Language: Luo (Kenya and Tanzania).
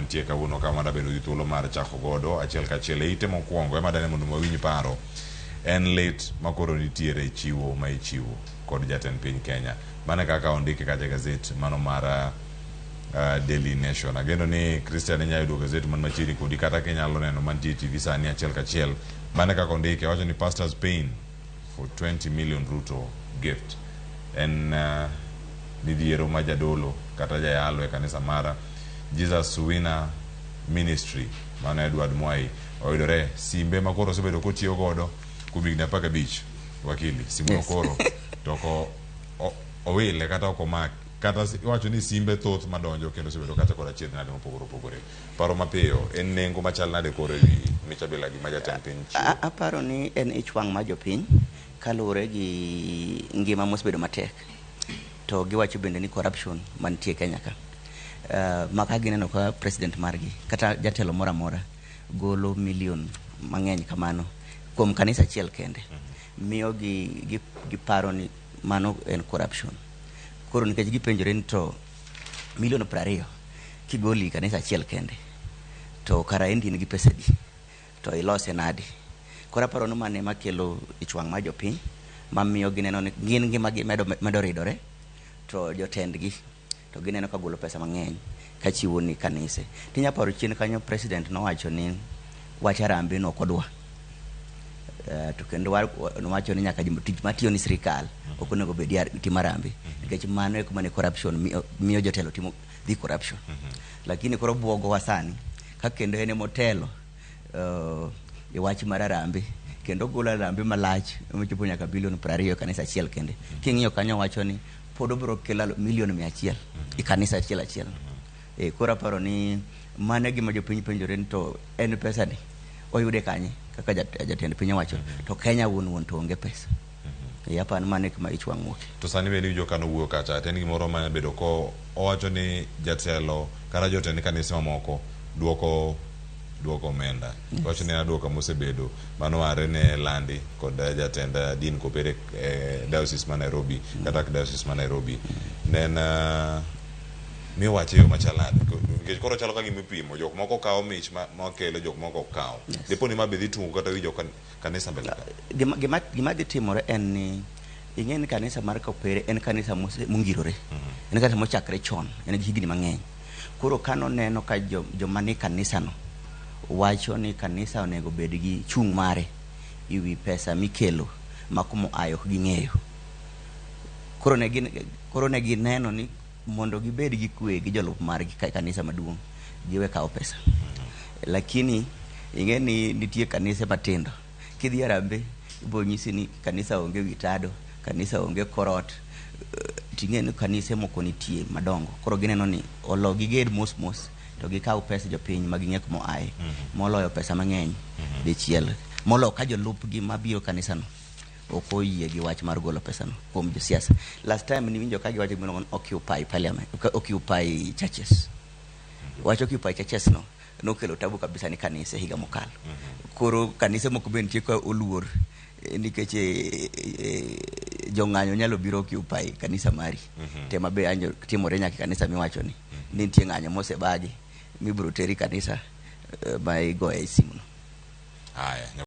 mantie kawuono ka mondo abedo gi thuolo mar chako godo achiel kachiel e ite mokwongo ema dane mondo wawinj paro en lit makoro nitiere e chiwo ma ichiwo kod jatend piny Kenya. Mano e kaka ondike kacha e gazet mano mar Daily Nation. Ageno ni Christian inyalo yudo gazet man machiegni kodi kata kinyalo neno mantie e TV sani achiel kachiel. Mano e kaka ondike, owacho ni pastors pain for 20 million Ruto gift. En midhiero ma jadolo kata jayalo e kanisa mara Jesus Winner Ministry mano Edward Mwai oyudore simbe ma koro osebedo kotiyo godo kuom higni 15 wakili simu no koro to ko owile kata ok omak kata iwacho ni simbe thoth madonjo kendo osebedo kacha kod achiedh nade mopogore opogore. Paro mapiyo en nengo machal nade koro ewi mich abila gi ma jatend piny chiwo? Aparo ni en ich wang' mar jopiny kaluwore gi ngima mosebedo matek. To giwacho bende ni corruption mantie Kenya ka. Ma ka gineno ka president margi kata jatelo moro amora golo million mang'eny kamano kuom kanisa achiel kende, miyo giparo ni mano en corruption. Koro nikech gipenjore ni to million 20 kigoli kanisa achiel kende to kara endi in gi pesa adi to ilose nade? Koro aparo ni mano ema kelo ich wang' mar jopiny mamiyo gineno ni gin ngima gi medo ridore to jotendgi to gineno ka golo pesa mang'eny kachiwo ni kanise. Tinya paro chien kanyo president nowacho ni wach harambee no ok odwa. To kendo nowacho ni nyaka tich matiyo ni sirikal ok onego bed timo harambee nikech mano e kuma ne corruption miyo jotelo timo dhi corruption. Lakini koro buogowa sani ka kendo en emotelo e wach mar harambee kendo ogolo harambee malach mochopo nyaka bilion 20 e kanisa achiel kende. King'iyo kanyo wacho ni pod obiro kelo milion 100 e kanisa achiel achiel. Koro aparo ni mano e gima jopiny penjore ni to en pesa ni oyude kanye kaka jatend piny owacho to Kenya wuon wuon to onge pesa. Aparo ni mano e kuma ich wang' wuoke. To sani bende iwinjo ka nowuoyo kacha to en gimoro ma bedo ko owacho ni jatelo kata jotend kanise mamoko duoko omenda. Owacho ni aduoka mosebedo mano are ne landi kod jatend din kopere diocese ma Nairobi kata archdiocese ma Nairobi. Ne en miwache e yo machal nade? Nikech koro chalo ka gima ipimo jok moko kawo mich makelo jok moko ok kaw. Dipo ni ma be dhi tugo kata wi jo kanisa mbele ka. Gima dhi timore en ni ing'e ni kanisa mar Kopere en kanisa mongirore. En kanisa mochakre chon, en gi higni mang'eny. Koro kanoneno ka joma ni kanisano wacho ni kanisa onego bed gi chung' mare ewi pesa mikelo ma kuma oaye ok ging'eyo. Koro ne gineno ni mondo gibed gi kwe gi jolup margi ka kanisa maduong' giwe kawo pesa. Lakini ing'e ni nitie kanise matindo. Kidhi Harambee ibo nyisi ni kanisa onge wi tado, kanisa onge korot. Ting'e ni kanise moko nitie madongo. Koro gineno ni olo giged mos mos to gikaw pesa jopiny ma ging'e kuma oaye moloyo pesa mang'eny dichiel. Moloyo ka jolupgi mabiro kanisano ok oyie gi wach mar golo pesano kuom josiasa. Last time niwinjo ka giwacho gimiluongo ni occupy parliament, occupy churches. Wach occupy churches no nokelo tabu kabisa ni kanise higa mokalo. Koro kanise moko be nitie ka oluor nikech jong'anyo nyalo biro occupy kanisa mari. Tema be anjo timore nyaka e kanisa miwacho ni nitie ng'anyo mosebagi mibiro teri kanisa ma igoye simu no. Haya.